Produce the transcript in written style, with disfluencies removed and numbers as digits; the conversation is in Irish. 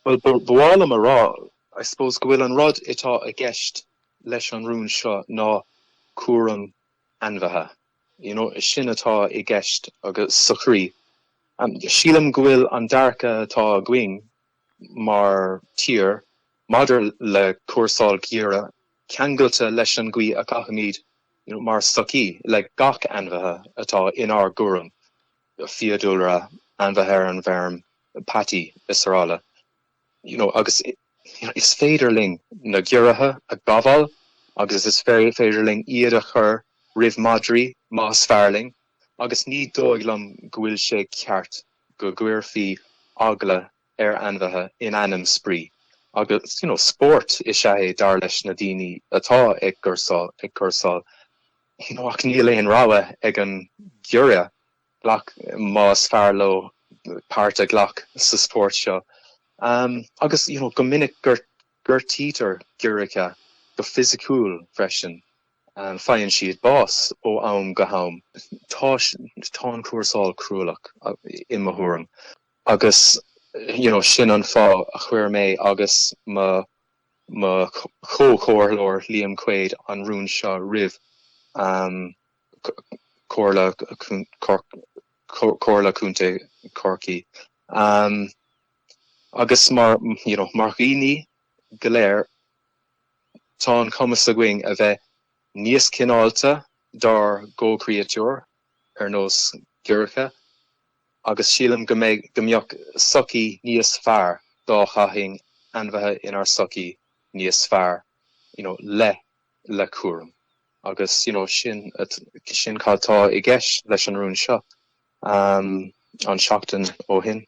Bhuel, ba mhaith liom a rá, I suppose, go bhfuil an rud atá i gceist leis an rún seo ná cúram ainmhithe. You know, sin atá i gceist agus sa chroí. Sílim go bhfuil an dearcadh atá againn mar tír maidir le cúrsáil giorria ceangailte leis an gcaoi a gcaithimid you know, mar sochaí le gach ainmhithe atá inár gcúram, fiadhúlra, ainmhithe ar an bhfeirm, peataí is araile. You know, agus you know, is féidir linn na giorraithe a ghabháil agus is féidir linn iad a chur roimh madraí más fearr linn agus ní dóigh liom go bhfuil sé ceart go gcuirfí eagla ar ainmhithe in ainm spraoi agus you know, spórt is ea é dar leis na daoine atá ag cúrsáil ag cúrsáil you know, ach níl aon rogha ag an giorria glac más fearr leo páirt a ghlacadh sa spórt seo. Um, agus you know, go minic gortaítear giorraithe go fisiciúil freisin. Um, faigheann siad bás ó am go ham. Tá tá an cúrsáil cruálach i mo thuairim. Agus you know, sin an fáth a chuir mé agus mo mo chomhchomhairleoir Liam Quaid an rún seo roimh um, Comhairle Comhairle Contae Chorcaí. Um, agus mar you know, mar dhaoine go léir tá an cumas againn a bheith níos cineálta dár gcomhchréatúir ar nós giorracha agus sílim go mbeidh go mbeadh sochaí níos fearr dá gcaithfinn ainmhithe inár sochaí níos fearr you know, le le cúram agus you know, sin sin cad tá i gceist leis an rún seo um, an seachtain ó shin.